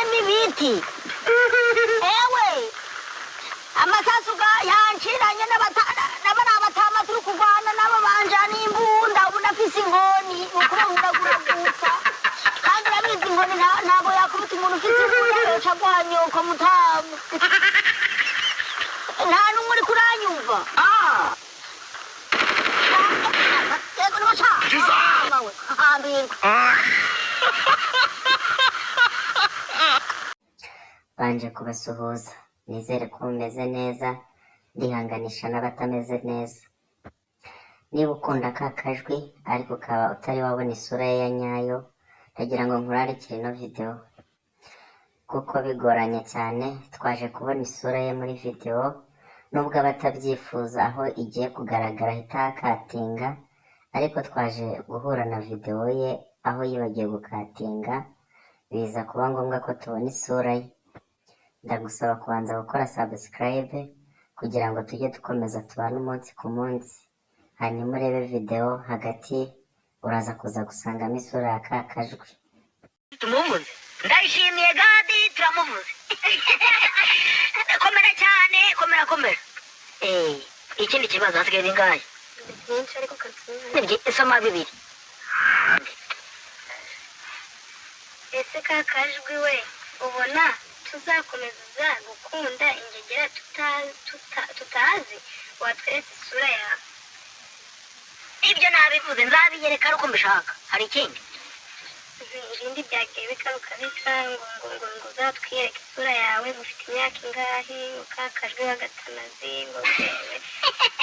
Batema ibiti. Ewe, amasasu yanciranye n'abari abatama turi kurwana nabo banjana imbunda. Ubu ndafise inkoni, ni ukurahuragura gusa. Kandi urabizi, inkoni ntabwo yakubita umuntu ufise imbunda, yoca aguha nyoko mutamu. Nta n'umwe uri kuranyumva. Yego, nibo ca hambirwa. Banje kubasuhuza, nizere ko mumeze neza, ndihanganisha n'abatameze neza. Niba ukunda ka kajwi ariko ukaba utari wabona isura ye ya nyayo, ndagira ngo nkurarikire ino video, kuko bigoranye cyane twaje kubona isura ye muri video, nubwo aba atabyifuza aho igiye kugaragara ahita ahakatinga, ariko twaje guhura na video ye aho yibagiwe gukatinga, biza kuba ngombwa ko tubona isura ye. Ndagusaba kubanza gukora subscribe kugira ngo tujye dukomeza tubane umunsi ku munsi, hanyuma urebe video hagati, uraza kuza gusangamo isura ya ka kajwi. Tumuvuze, Ndayishimiye Gadi, turamuvuze. Komera cyane, komera, komera. Ikindi kibazo, hasigaye bingahe? Ni byinshi, ariko kabyinshi. Soma bibiri. Ese ka kajwi we, ubona tuzakomeza gukunda ingegera tutazi? Watweretse isura yawe. Ibyo nabivuze, nzabiyereka ari uko mbishaka. Hari ikindi? Ibindi byagiye bigaruka bisa ngo uzatwiyereke isura yawe, ngo ufite imyaka ingahe, ngo ka kajwi w'agatanazi, ngo ngewe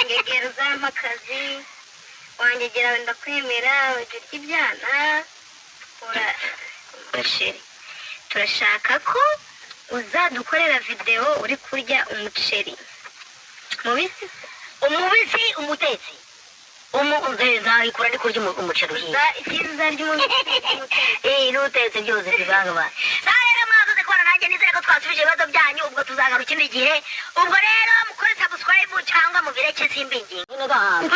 ngegera uzampa akazi, wangegera wenda kwemera ujya urya ibyana ura umuceri. Turashaka ko uzadukorera videwo uri kurya umuceri mubisi. Umubisi, umutetsi, nzayikura ndi kurya umuceri uhiye. Icyiza uzarya umubisi. N'utetse byose bivangavanga. Sa rero, mwakoze kubana nanjye, nizere ko twasubije ibibazo byanyu. Ubwo tuzagaruka ikindi gihe. Ubwo rero mukore subscribe cyangwa mubireke, simbinginga. Nyine gahanga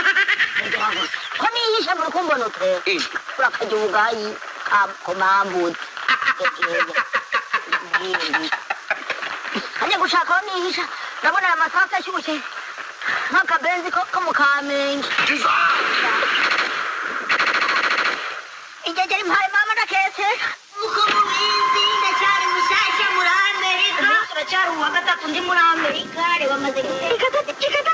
gusa ko niyihishe muri kumbona utwe urakajya ubugayi komambutse hajya gushaka aho nihisha. Ndabona aya masasu ashyushye nk'akabenzi ko mu Kamenge. Ingegera impaye mama ndakese. Uko mubizi, ndacyari mushyashya muri Amerika, turacyari uwa gatatu ndi muri Amerika. Reba, amaze guteka.